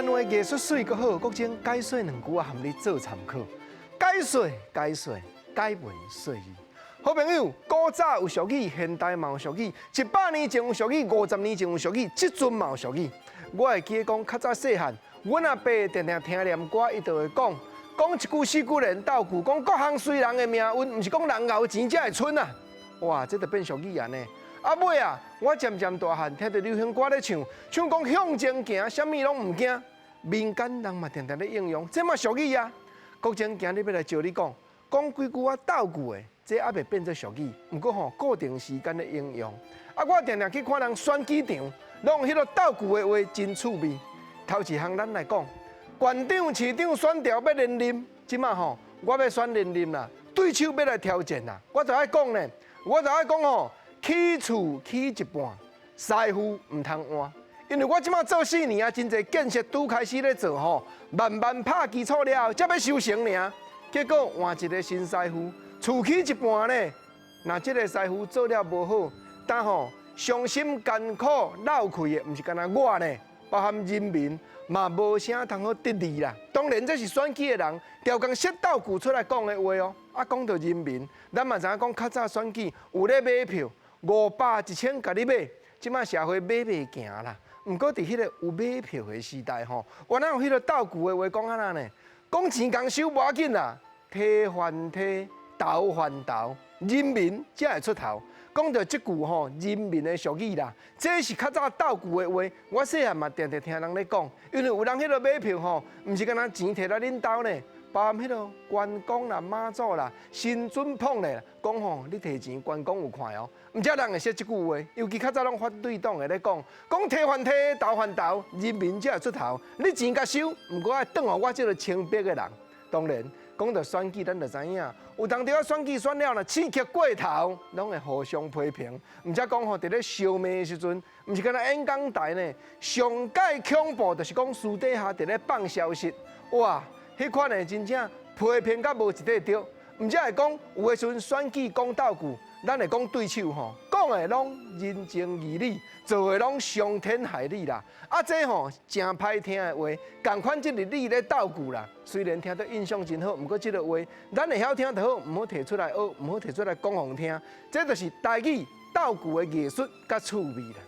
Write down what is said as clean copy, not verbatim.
灣話藝術媠閣好，國珍解說兩句啊，含你做參考。解說解說解文說字。好朋友，古早有俗語，現代嘛有俗語，100年前有俗語，50年前有俗語，這陣嘛有俗語。我會記得講，較早細漢，阮阿伯定定聽念歌，伊就會講，講一句四句連鬥句，講各項隨人的命運，毋是講人𠢕錢才會賰啊！哇，這就變俗語啊呢。啊尾啊，我漸漸大漢，聽著流行歌咧唱，唱講向前行，啥物攏毋驚。民間人嘛定定咧應用，這嘛俗語啊。國珍今日欲來招你講，講幾句仔鬥句的，這猶未變做俗語，毋過吼固定時間咧應用。啊，我定定去看人選舉場，攏彼个鬥句的話真趣味。頭一項咱來講，縣長、市長選調欲連任，這馬吼我欲選連任啦，對手欲來挑戰啦，我就愛講呢，我就愛講吼，起厝起一半，師傅毋通換。因為我這馬做4年啊，真濟建設拄開始咧做吼，慢慢拍基礎了後，才欲收成爾。結果換一個新師傅，厝起一半呢，若這個師傅做了無好，但吼傷心艱苦落氣的，毋是干焦我呢，包含人民嘛無啥通好得利啦。當然這是選舉的人，調工設鬥句出來講的話哦。啊，講到人民，咱嘛知影講較早選舉有咧買票，五百一千共你買，這馬社會買袂行啦。毋過佇彼个有買票的時代吼，原來有彼个鬥句的話講按怎呢？講錢仝收無要緊啦，提還提，投還投，人民才會出頭。講到這句吼，人民的俗語啦，這是較早鬥句的話。我細漢嘛定定聽人咧講，因為有人彼个買票吼，毋是干焦錢提來恁兜呢，包含彼个關公啦、媽祖啦、神準捧咧，講吼，你提錢關公有看哦。毋才人會說這句話，尤其較早攏反對黨的咧講，講提還提，投還投，人民才會出頭。你錢共收，毋過愛轉予我這个清白的人。當然，講到選舉，咱就知影，有當時仔選舉選了啦，刺激過頭，攏會互相批評。毋才講吼，佇咧相罵的時陣，毋是干焦演講台呢，上蓋恐怖就是講私底下佇咧放消息，哇，彼款的真正批評甲無一塊對。毋才會講，有的時陣選舉講鬥句，咱會講對手吼，講的攏仁情義理，做的攏傷天害理啦。啊，這吼誠歹聽的話，仝款這是你咧鬥句啦。雖然聽得印象真好，毋過這个話，咱會曉聽就好，毋好提出來學，毋好提出來講予人聽。這就是台語鬥句的藝術佮趣味啦。